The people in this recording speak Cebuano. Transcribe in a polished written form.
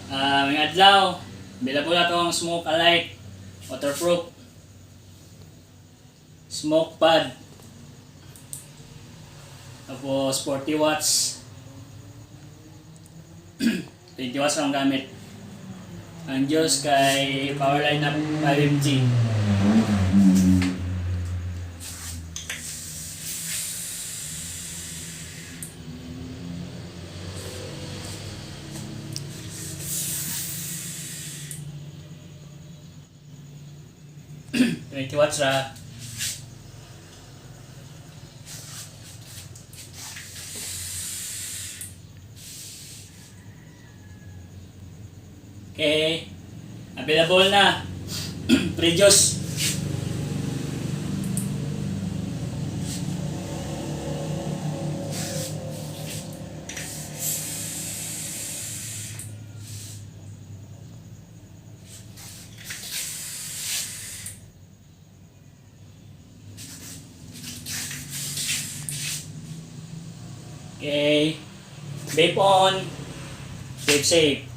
Maayong adlaw, available na tong smoke alight, waterproof, smoke pad. Tapos 40 watts. 20 watts lang gamit. Ang juice kay power line na 5 mg. 20 watts ra. Okay. Available na. Free juice. Okay. Vape on. Vape safe.